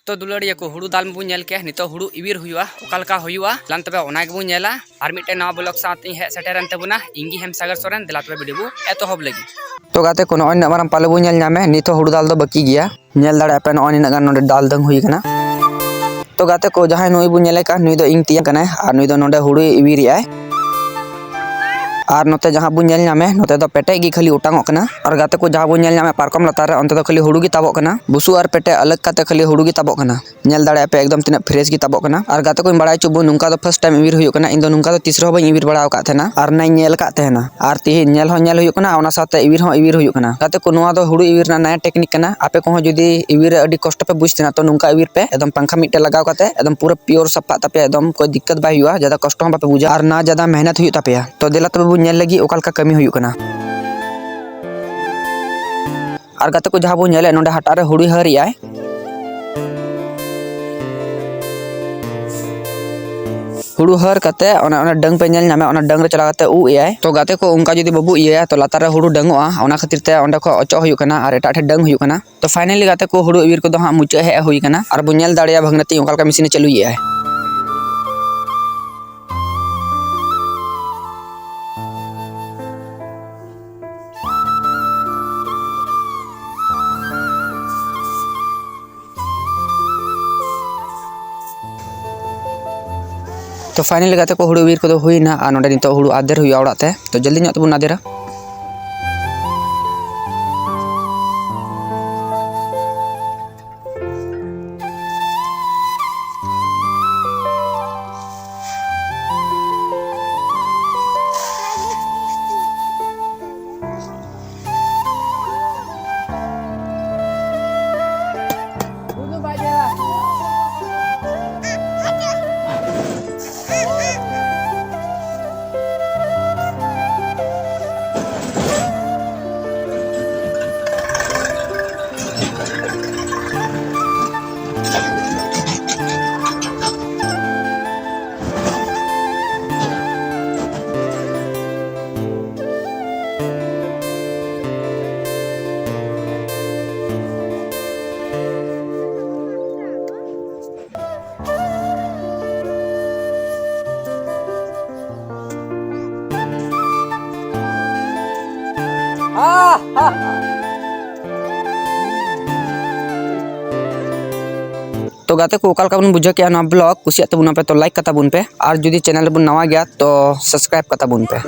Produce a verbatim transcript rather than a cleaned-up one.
ᱛᱚ ᱫᱩᱞᱟᱹᱲᱤᱭᱟᱹ ᱠᱚ, ᱦᱩᱲᱩ ᱫᱟᱞ ᱵᱚᱱ ᱧᱮᱞ ᱠᱮᱭᱟ, ᱱᱤᱛᱚᱜ ᱦᱩᱲᱩ ᱤᱣᱤᱨ ᱦᱩᱭᱩᱜᱼᱟ, ᱚᱠᱟ ᱞᱮᱠᱟ ᱦᱩᱭᱩᱜᱼᱟ, ᱞᱟᱱ ᱛᱚᱵᱮ ᱚᱱᱟ ᱜᱮᱵᱚᱱ ᱧᱮᱞᱟ᱾ ᱟᱨ ᱢᱤᱫᱴᱮᱱ ᱱᱟᱣᱟ ᱵᱞᱚᱜ ᱥᱟᱶᱛᱮᱧ ᱦᱮᱡ ᱥᱮᱴᱮᱨᱮᱱ ᱛᱟᱵᱚᱱᱟ, ᱤᱧ ᱜᱮ ᱦᱮᱢ ᱥᱟᱜᱚᱨ ᱥᱚᱨᱮᱱ᱾ ᱫᱮᱞᱟ ᱛᱚᱵᱮ ᱵᱷᱤᱰᱤᱭᱳ ᱵᱚ ᱮᱛᱚᱦᱚᱵ ᱞᱟᱹᱜᱤᱫ᱾ ᱛᱚ ᱜᱟᱛᱮ ᱠᱚ, ᱱᱚᱜᱼᱚᱭ ᱱᱤᱱᱟᱹᱜ ᱢᱟᱨᱟᱝ ᱯᱟᱞᱮ ᱵᱚᱱ ᱧᱮᱞ ᱧᱟᱢᱮ, ᱱᱤᱛ ᱦᱚᱸ ᱦᱩᱲᱩ ᱫᱟᱞ ᱫᱚ ᱵᱟᱹᱠᱤ ᱜᱮᱭᱟ᱾ ᱧᱮᱞ ᱫᱟᱲᱮᱭᱟᱜ ᱯᱮ, ᱱᱚᱜᱼᱚᱭ ᱱᱤᱱᱟᱹᱜ ᱜᱟᱱ ᱱᱚᱰᱮ ᱫᱟᱞ ᱫᱟᱹᱝ ᱦᱩᱭ ᱠᱟᱱᱟ᱾ ᱛᱚ ᱜᱟᱛᱮ ᱠᱚ, ᱡᱟᱦᱟᱸᱭ ᱱᱩᱭ ᱵᱚᱱ ᱧᱮᱞᱮ ᱠᱟᱱ, ᱱᱩᱭ ᱫᱚ ᱤᱧ ᱛᱮᱭᱟᱝ ᱠᱟᱱᱟᱭ ᱟᱨ ᱱᱩᱭ ᱫᱚ ᱱᱚᱰᱮ ᱦᱩᱲᱩᱭ ᱤᱣᱤᱨᱮᱜᱼᱟᱭ᱾ ᱟᱨ ᱱᱚᱛᱮ ᱡᱟᱦᱟᱸ ᱵᱚᱱ ᱧᱮᱞ ᱧᱟᱢᱮ, ᱱᱚᱛᱮ ᱫᱚ ᱯᱮᱴᱮᱡ ᱜᱮ ᱠᱷᱟᱹᱞᱤ ᱚᱴᱟᱝᱚᱜ ᱠᱟᱱᱟ᱾ ᱟᱨ ᱜᱟᱛᱮ ᱠᱚ, ᱡᱟᱦᱟᱸ ᱵᱚᱱ ᱧᱮᱞ ᱧᱟᱢᱮ ᱯᱟᱨᱠᱚᱢ ᱞᱟᱛᱟᱨ ᱨᱮ, ᱚᱱᱛᱮ ᱫᱚ ᱠᱷᱟᱹᱞᱤ ᱦᱩᱲᱩ ᱜᱮ ᱛᱟᱵᱚᱜ ᱠᱟᱱᱟ᱾ ᱵᱩᱥᱩᱵ ᱟᱨ ᱯᱮᱴᱮᱡ ᱟᱞᱟᱜᱽ ᱠᱟᱛᱮ ᱠᱷᱟᱹᱞᱤ ᱦᱩᱲᱩ ᱜᱮ ᱛᱟᱵᱚᱜ ᱠᱟᱱᱟ᱾ ᱧᱮᱞ ᱫᱟᱲᱮᱭᱟᱜ ᱯᱮ, ᱮᱠᱫᱚᱢ ᱛᱤᱱᱟᱹᱜ ᱯᱷᱨᱮᱥ ᱜᱮ ᱛᱟᱵᱚᱜ ᱠᱟᱱᱟ᱾ ᱟᱨ ᱜᱟᱛᱮ ᱠᱚᱧ ᱵᱟᱲᱟᱭ ᱦᱚᱪᱚ ᱵᱚᱱ, ᱱᱚᱝᱠᱟ ᱫᱚ ᱯᱷᱟᱥᱴ ᱴᱟᱭᱤᱢ ᱤᱣᱤᱨ ᱦᱩᱭᱩᱜ ᱠᱟᱱᱟ᱾ ᱤᱧ ᱫᱚ ᱱᱚᱝᱠᱟ ᱫᱚ ᱛᱤᱥ ᱨᱮᱦᱚᱸ ᱵᱟᱹᱧ ᱤᱣᱤᱨ ᱵᱟᱲᱟ ᱟᱠᱟᱫ ᱛᱟᱦᱮᱱᱟ᱾ ᱟᱨ ᱱᱟᱧ ᱧᱮᱞ ᱟᱠᱟᱫ ᱛᱟᱦᱮᱱᱟ᱾ ᱟᱨ ᱛᱤᱦᱤᱧ ᱧᱮᱞ ᱦᱚᱸ ᱧᱮᱞ ᱦᱩᱭᱩᱜ ᱠᱟᱱᱟ, ᱚᱱᱟ ᱥᱟᱶᱛᱮ ᱤᱣᱤᱨ ᱦᱚᱸ ᱤᱣᱤᱨ ᱦᱩᱭᱩᱜ ᱠᱟᱱᱟ᱾ ᱜᱟᱛᱮ ᱠᱚ, ᱱᱚᱣᱟ ᱫᱚ ᱦᱩᱲᱩ ᱤᱣᱤᱨ ᱨᱮᱱᱟᱜ ᱱᱟᱭᱟ ᱴᱮᱠᱱᱤᱠ ᱠᱟᱱᱟ᱾ ᱟᱯᱮ ᱠᱚᱦᱚᱸ ᱡᱩᱫᱤ ᱤᱣᱤᱨ ᱨᱮ ᱟᱹᱰᱤ ᱠᱚᱥᱴᱚ ᱯᱮ ᱵᱩᱡᱽ ᱛᱟᱦᱮᱱᱟ, ᱛᱚ ᱱᱚᱝᱠᱟ ᱤᱣᱤᱨ ᱯᱮ, ᱮᱠᱫᱚᱢ ᱯᱟᱝᱠᱷᱟ ᱢᱤᱫᱴᱮᱡ ᱞᱟᱜᱟᱣ ᱠᱟᱛᱮ ᱮᱠᱫᱚᱢ ᱯᱩᱨᱟᱹ ᱯᱤᱭᱳᱨ ᱥᱟᱯᱷᱟᱜ ᱛᱟᱯᱮᱭᱟ, ᱮᱠᱫᱚᱢ ᱠᱳᱭ ᱫᱤᱠᱠᱟᱛ ᱵᱟᱭ ᱦᱩᱭᱩᱜᱼᱟ, ᱡᱟᱫᱟ ᱠᱚᱥᱴᱚ ᱦᱚᱸ ᱵᱟᱯᱮ ᱵᱩᱡᱟ ᱟᱨ ᱱᱟ ᱡᱟᱫᱟ ᱢᱮᱦᱱᱚᱛ ᱦᱩᱭᱩᱜ ᱛᱟᱯᱮᱭᱟ᱾ ᱛᱚ ᱫᱮᱞᱟ ᱛᱚᱵᱮ ᱵᱚᱱ ᱧᱮᱞ ᱞᱟᱹᱜᱤᱫ ᱚᱠᱟ ᱞᱮᱠᱟ ᱠᱟᱹᱢᱤ ᱦᱩᱭᱩᱜ ᱠᱟᱱᱟ᱾ ᱟᱨ ᱜᱟᱛᱮ ᱠᱚ, ᱡᱟᱦᱟᱸ ᱵᱚᱱ ᱧᱮᱞᱮᱫ, ᱱᱚᱰᱮ ᱦᱟᱴᱟᱜ ᱨᱮ ᱦᱩᱲᱩᱭ ᱦᱟᱹᱨ ᱮᱜᱼᱟᱭ᱾ ᱦᱩᱲᱩ ᱦᱟᱹᱨ ᱠᱟᱛᱮ ᱚᱱᱟ, ᱚᱱᱟ ᱰᱟᱹᱝ ᱯᱮ ᱧᱮᱞ ᱧᱟᱢᱟ, ᱚᱱᱟ ᱰᱟᱹᱝ ᱨᱮ ᱪᱟᱞᱟᱣ ᱠᱟᱛᱮ ᱩᱵ ᱮᱜᱼᱟᱭ᱾ ᱛᱚ ᱜᱟᱛᱮ ᱠᱚ, ᱚᱱᱠᱟ ᱡᱩᱫᱤ ᱵᱟᱵᱚ ᱤᱭᱟᱹᱭᱟ, ᱛᱚ ᱞᱟᱛᱟᱨ ᱨᱮ ᱦᱩᱲᱩ ᱰᱟᱹᱝᱚᱜᱼᱟ, ᱚᱱᱟ ᱠᱷᱟᱹᱛᱤᱨ ᱛᱮ ᱚᱸᱰᱮ ᱠᱷᱚᱡ ᱚᱪᱚᱜ ᱦᱩᱭᱩᱜ ᱠᱟᱱᱟ ᱟᱨ ᱮᱴᱟᱜ ᱴᱷᱮᱱ ᱰᱟᱹᱝ ᱦᱩᱭᱩᱜ ᱠᱟᱱᱟ᱾ ᱛᱚ finally ᱜᱟᱛᱮ ᱠᱚ, ᱦᱩᱲᱩ ᱤᱣᱤᱨ ᱠᱚᱫᱚ ᱦᱟᱸᱜ ᱢᱩᱪᱟᱹᱫ ᱦᱮᱡ ᱦᱩᱭ ᱠᱟᱱᱟ ᱟᱨ ᱵᱚᱱ ᱧᱮᱞ ᱫᱟᱲᱮᱭᱟᱜᱼᱟ ᱵᱷᱟᱹᱜᱽᱱᱟᱹᱛᱤ ᱚᱠᱟ ᱞᱮᱠᱟ ᱢᱮᱥᱤᱱ ᱮ ᱪᱟᱹᱞᱩᱭᱮᱜᱼᱟᱭ᱾ ᱛᱚ finally ᱜᱟᱛᱮ ᱠᱚ, ᱦᱩᱲᱩ ᱤᱨ ᱠᱚᱫᱚ ᱦᱩᱭᱱᱟ ᱟᱨ ᱱᱚᱰᱮ ᱱᱤᱛᱚᱜ ᱦᱩᱲᱩ ᱟᱫᱮᱨ ᱦᱩᱭᱩᱜᱼᱟ ᱚᱲᱟᱜ ᱛᱮ᱾ ᱛᱚ ᱡᱚᱞᱫᱤ ᱧᱚᱜ ᱛᱮᱵᱚᱱ ᱟᱫᱮᱨᱟ᱾ ᱛᱚ ᱜᱟᱛᱮ ᱠᱚ, ᱚᱠᱟ ᱞᱮᱠᱟ ᱵᱚᱱ ᱵᱩᱡᱷᱟᱹᱣ ᱠᱮᱜᱼᱟ ᱱᱚᱣᱟ ᱵᱞᱚᱜ? ᱠᱩᱥᱤᱭᱟᱜ ᱛᱟᱵᱚᱱᱟᱯᱮ ᱛᱚ ᱞᱟᱭᱤᱠ ᱠᱟᱛᱟ ᱵᱚᱱ ᱯᱮ, ᱟᱨ ᱡᱩᱫᱤ ᱪᱮᱱᱮᱞ ᱨᱮᱵᱚᱱ ᱱᱟᱣᱟ ᱜᱮᱭᱟ ᱛᱚ ᱥᱟᱵᱥᱠᱨᱟᱭᱤᱵ ᱠᱟᱛᱟ ᱵᱚᱱ ᱯᱮ᱾